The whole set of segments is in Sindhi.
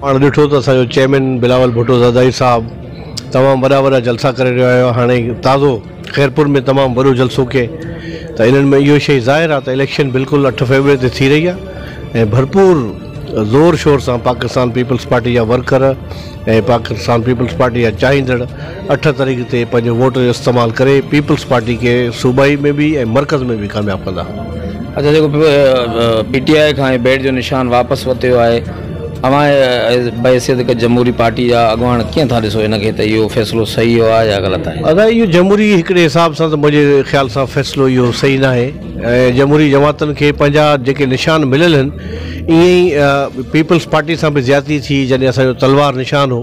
پاڻ ڏٺو ته اسان جو چيئرمين بلاول ڀٽو زرداري صاحب تمام وڏا وڏا جلسا ڪري رهيو آهي هاڻي تازو خيرپور ۾ تمام وڏو جلسو ڪيائين ته انهن ۾ اهو شيء ظاهر آهي ته اليڪشن بلڪل اٺ فيبروري تي ٿي رهي آهي ۽ ڀرپور زور شور سان پاڪستان پيپلز پارٽي جا ورڪر ۽ پاڪستان پيپلز پارٽي جا چاهيندڙ اٺ تاريخ تي پنهنجو ووٽ جو استعمال ڪري پيپلز پارٽي کي صوبائي ۾ به ۽ مرڪز ۾ به ڪامياب ڪندا. اڇا جيڪو پي ٽي آء کان بيٽ جو نشان واپس ورتو ويو آهي اوهان بحيثيت هڪ جمهوري پارٽي جا اڳواڻ ڪيئن ٿا ڏسو ان کي ته اهو فيصلو صحيح آهي يا غلط آهي؟ ادا اهو جمهوري هڪڙي حساب سان ته منهنجي خيال سان فيصلو اهو صحيح ناهي ۽ جمهوري جماعتن کي پنهنجا جيڪي نشان مليل آهن ائين ئي پيپلز پارٽي سان به زيادتي ٿي جڏهن اسان جو تلوار نشان هو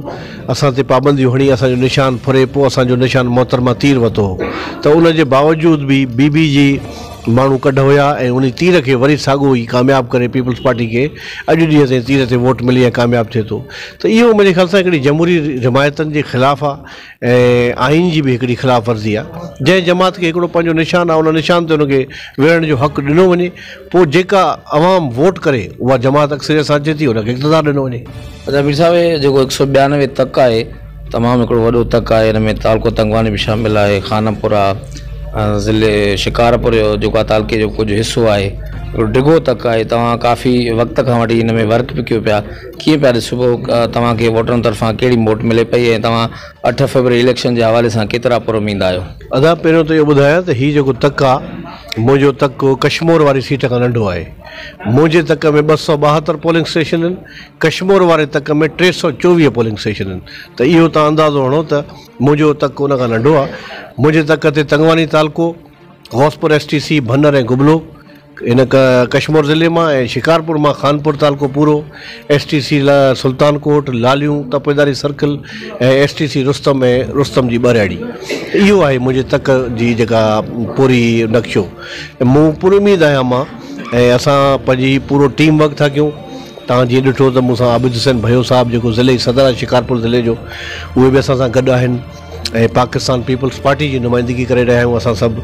اسان تي پابنديون هڻي اسان جو نشان ڦري پوء اسان جو نشان محترمه تير ورتو هو ته ان جي باوجود به بي بي جي ماڻهو ڪڍ هيا ۽ انهي تير کي وري ساڳو ئي ڪامياب ڪري پيپلز پارٽي کي اڄ ڏينهن تائين تير تي ووٽ ملي ۽ ڪامياب ٿئي ٿو ته اهو منهنجي خيال سان هڪڙي جمهوري روايتن جي خلاف آ ۽ آئين جي به هڪڙي خلاف ورزي آ جنهن جماعت کي هڪڙو پنهنجو نشان آ ان نشان تي ان کي ويهڻ جو حق ڏنو وڃي پوء جيڪا عوام ووٽ ڪري اها جماعت اڪثريت سان اچي ٿي ان کي اقتدار ڏنو وڃي. اچا پير صاحب هي جيڪو هڪ سو 92 تڪ آهي تمام هڪڙو وڏو تڪ آهي ان ۾ تعلقو تنگواني به شامل آهي خانپور آ ضلعي شڪارپور جو جيڪو آ تعلقي جو ڪجهه حصو آهي هڪڙو ڊگهو تڪ آهي توهان ڪافي وقت کان وٺي ان ۾ ورڪ به ڪيو پيا ڪيئن پيا ڏسو توهان کي ووٽرن طرفان ڪهڙي موٽ ملي پئي ۽ توهان اٺ فيبروري اليڪشن جي حوالي سان ڪيترا پراميد آهيو؟ ادا پهريون ته اهو ٻڌايان ته هي جيڪو تڪ آ منهنجو تڪ ڪشمور واري سيٽ کان ننڍو آهي. منهنجي تڪ ۾ 272 پولنگ اسٽيشن آهن، ڪشمور واري تڪ ۾ 324 پولنگ اسٽيشن آهن ته اهو توهان اندازو هڻو ته منهنجو تڪ ان کان ننڍو آهي. منهنجي تڪ تي تنگواني تعلقو، غوثپور ايس ٽي سي، ڀنر ۽ گبلو هن ڪشمور ضلعي مان ۽ شڪارپور مان خانپور تعلقو پورو، ايس ٽي سي سلطان ڪوٽ، لاليون، تپيداري سرڪل ۽ ايس ٽي سي رستم ۽ رستم جي ٻهراڙي. اهو آهي منهنجي تڪ جي جيڪا پوري نقشو ۽ مون پر اميد آهيان مان ۽ اسان پنهنجي پورو ٽيم ورڪ ٿا ڪيون. توهان جيئن ڏٺو ته مون سان عابد حسين ڀيو صاحب جيڪو ضلعي صدر آهي شڪارپور ضلعي جو اهي به اسان سان گڏ آهن ۽ پاڪستان پيپلز پارٽي جي نمائندگي ڪري رهيا آهيون اسان سڀ.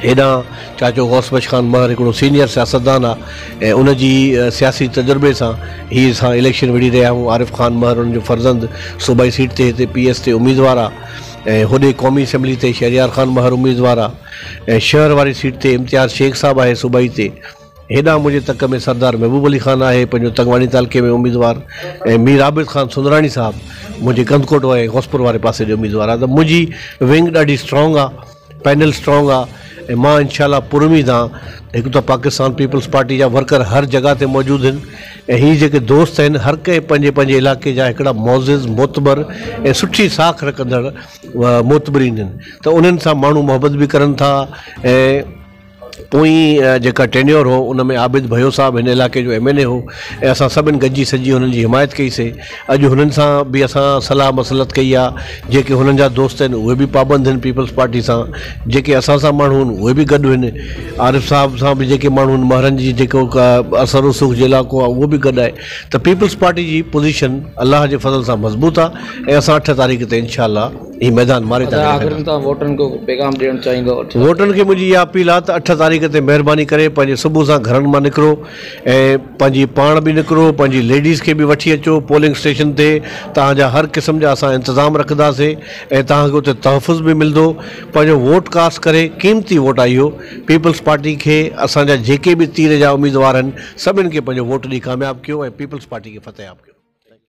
هيڏانهن چاچو غوث بخش خان مهر هڪڙو سينيئر سياستدان آ ۽ ان جي سياسي تجربي سان هي اسان اليڪشن وڙهي رهيا آهيون عارف خان مهر ان جو فرزند صوبائي سيٽ تي هتي پي ايس تي اميدوار آ ۽ هوڏي قومي اسيمبلي تي شهريار خان مهر اميدوار آ ۽ شهر واري سيٽ تي امتياز شيخ صاحب آهي صوبائي تي هيڏانهن منهنجي تڪ ۾ سردار محبوب علي خان آهي پنهنجو تنگواڻي تعلقي ۾ اميدوار ۽ مير عابد خان سندراڻي صاحب منهنجي ڪنڌڪوٽ ۽ غوثپور واري پاسي جو اميدوار آ ته منهنجي ونگ ڏاڍي اسٽرانگ آ. پينل اسٽرانگ آ ۽ مان انشاء الله پراميد آن ته هڪ ته پاڪستان پيپلز پارٽي جا ورڪر هر جڳهه تي موجود هن ۽ هي جيڪي دوست آهن هر ڪنهن پنهنجي پنهنجي علائقي جا هڪڙا معزز معتبر ۽ سٺي ساک رکندڙ معتبرين آهن ته انهن سان ماڻهو محبت به ڪرن ٿا ۽ پوئين جيڪا ٽينيور هو ان ۾ عابد ڀيو صاحب هن علائقي جو ايم اين اي هو ۽ اسان سڀن گڏجي سڏجي هنن جي حمايت ڪئي سي اڄ هنن سان به اسان صلاح مصلحت ڪئي آ جيڪي هنن جا دوست آهن اهي به پابند آهن پيپلز پارٽي سان جيڪي اسان سان ماڻهو آهن اهي به گڏ آهن عارف صاحب سان به جيڪي ماڻهو آهن مهرن جي جيڪو اثر رسوخ جو علائقو آ اهو به گڏ آهي ته پيپلز پارٽي جي پوزيشن الله جي فضل سان مضبوط آ ۽ اسان اٺ تاريخ تي انشاء الله هي ميدان ماري ٿا ڪري آخر ۾ توهان ووٽرن کي پيغام ڏيڻ چاهيندؤ؟ ووٽرن کي منهنجي اها اپيل آهي ته اٺ تاريخ تي مهرباني ڪري پنهنجي صبح سان گهرن مان نڪرو ۽ پنهنجي پاڻ به نڪرو پنهنجي ليڊيز کي به وٺي اچو پولنگ اسٽيشن تي توهان جا هر قسم جا اسان انتظام رکنداسين ۽ توهان کي اتي تحفظ به ملندو پنهنجو ووٽ ڪاسٽ ڪري قيمتي ووٽ آهي اهو پيپلز پارٽي کي اسان جا جيڪي به تير جا اميدوار آهن سڀن کي پنهنجو ووٽ ڏئي ڪامياب ڪيو ۽ پيپلز پارٽي کي فتحياب ڪيو.